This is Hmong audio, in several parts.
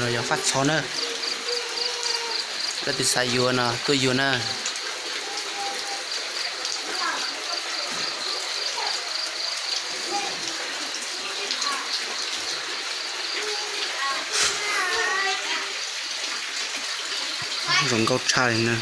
Yog faj txho na, leej twg xav yuav no tuaj yuav na. Zoo nkauj tshaj li na.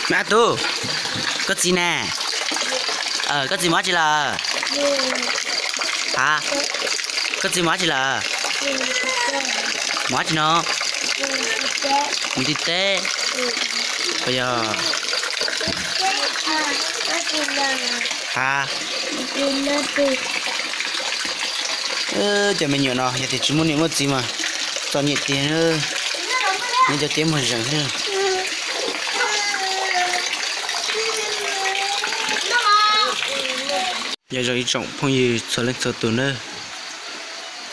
Mab tub, koj txiv ne? Koj txiv mus dab tsi lawm? A, koj txiv mus dab tsi lawm? Mus dab tsi no? Mus nti teb. Puas yog? A, cov me nyuam no yog tias tsis muaj niam muaj txiv mas txom nyem tiag, nyob cov teb muag zeeg xwb. Nyob zoo ib tsoom phooj ywg txhua leej txhua tus nawb.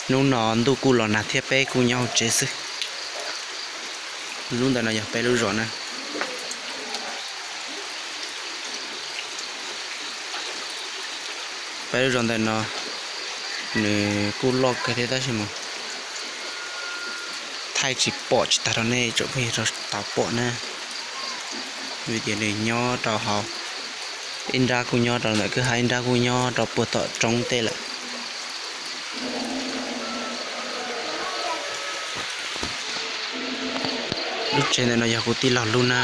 Hnub no ntuj kuj los nag thiab peb kuj nyob hauv tsev xwb. Lub ntawm no yog peb lub zos na. Peb lub zos ntawm no nws kuj loj kawg thiab tab sis mas thaij tsis pom tsis tag rau nej tsoom phooj ywg tau pom na. Vim tias nws nyob rau hauv, ib nrab kuj nyob rau ntawm kwj ha, ib nrab kuj nyob rau puag tom roob tej lawm. Lub tsev ntawm no yog kuv tij laug lub na.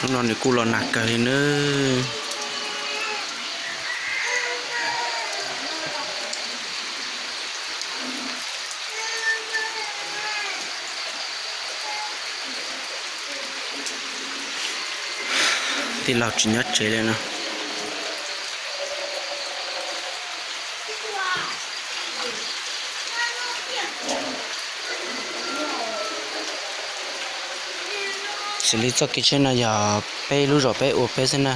Hnub no nws kuj los nag kawg li nawb. Tij laug tsis nyob tsev li no. Xws li txoj kev tsheb no yog peb lub zos peb ua peb xwb na.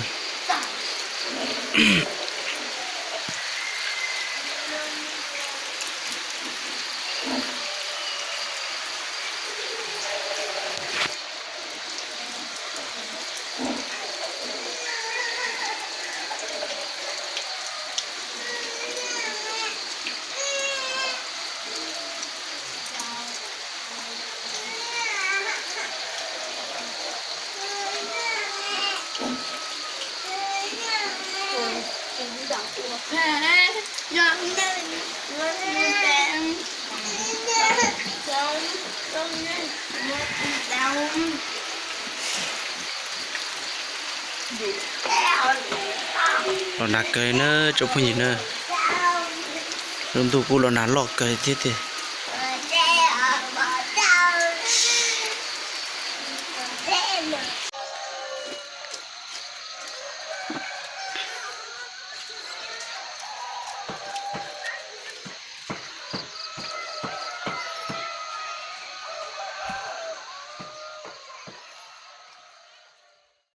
Los nag kawg na tsoom phooj ywg na. Lub ntuj kuj los nag loj kawg thiab tiag.